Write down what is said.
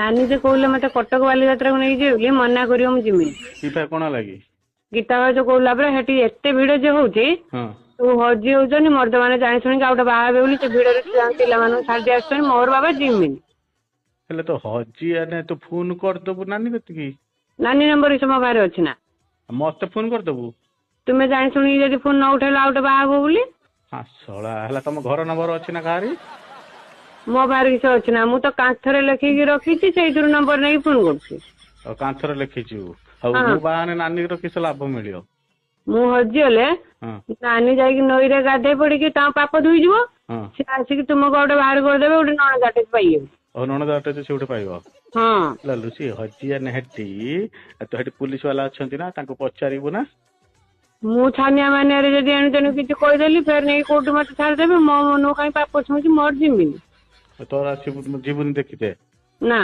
ନାନୀ ଯେ କହୁଥିଲେ ମତେ କଟକ ବାଲିଯାତ୍ରାକୁ ନେଇକି ଯିବେ ବୋଲି, ମନା କରିବ ମୁଁ ଯିମିନି। କି କଣ ଲାଗି? ଗୀତା ଭାଉଜ କହୁଥିଲା ପରା ସେଠି ଏତେ ଭିଡ ଯେ ହଉଛି, ତୁ ହଜି ହଉଛନ୍ତି, ମର୍ଦ୍ଦ ମାନେ ଜାଣି ଶୁଣିକି ଆଉ ଗୋଟେ ବାହା ହେବେ ବୋଲି ସେ ଭିଡରେ ପିଲାମାନଙ୍କୁ ଛାଡି ଦେଇ ଆସୁଛନ୍ତି। ମୋର ବାବା ଯିମିନି। ହେଲେ ତ ହଜି ଆନେ ତୁ ଫୋନ କରିଦବୁ ନାନୀ କତିକି। ନାନୀ ନମ୍ବର ସେ ମୋ ପାଖରେ ଅଛି ନା? ମତେ ଫୋନ କରିଦବୁ। ତୁମେ ଜାଣି ଶୁଣିକି ଯଦି ଫୋନ ନ ଉଠେଇଲ ଆଉ ଗୋଟେ ବାହା ହବ ବୋଲି। ହଁ ଶଳା, ହେଲା ତମ ଘର ନମ୍ବର ଅଛି ନା କାହାରି? ମୋ ପାଖରେ କିଛି ଅଛି ନା? ମୁଁ ତ କାନ୍ଥରେ ଲେଖିକି ରଖିଛି, ସେଇଥିରୁ ନମ୍ବର ନେଇକି ଫୋନ କରୁଛି। ଆଉ କାନ୍ଥରେ ଲେଖିଛୁ? ଆଉ ମୁଁ ବାହାନେ ନାନୀର କିଛି ଲାଭ ମିଳିବ? ମୁଁ ହଜିଗଲେ ନାନୀ ଯାଇକି ନଈରେ ଗାଧେଇ ପଡିକି ତାଙ୍କ ପାପ ଧୋଇଯିବ, ସେ ଆସିକି ତୁମକୁ ଗୋଟେ ବାହାର କରିଦେବେ, ଗୋଟେ ନଣନ୍ଦ ପାଇବେ। ଆଉ ନଣନ୍ଦ ସେ ଗୋଟେ ପାଇବ। ହଁ ଲୁସି ହଜିଆନେ ହେଠି ତ ହେଠି ପୁଲିସ ବାଲା ଅଛନ୍ତି ନା, ତାଙ୍କୁ ପଚାରିବୁ ନା। ମୁଁ ଛାନିଆ ମାନିଆରେ ଯଦି ଏଣୁ ତେଣୁ କିଛି କହିଦେଲି, ଫେର ନେଇକି କୋଉଠି ମତେ ଛାଡ଼ିଦେବେ। ମୋ ମନକୁ କାହିଁ ପାପ ଛୁଉଁଛି, ମୋର ଯିମିନି। ତୋର ଆସିବୁ ଯିବୁନି ଦେଖିତେ ନା।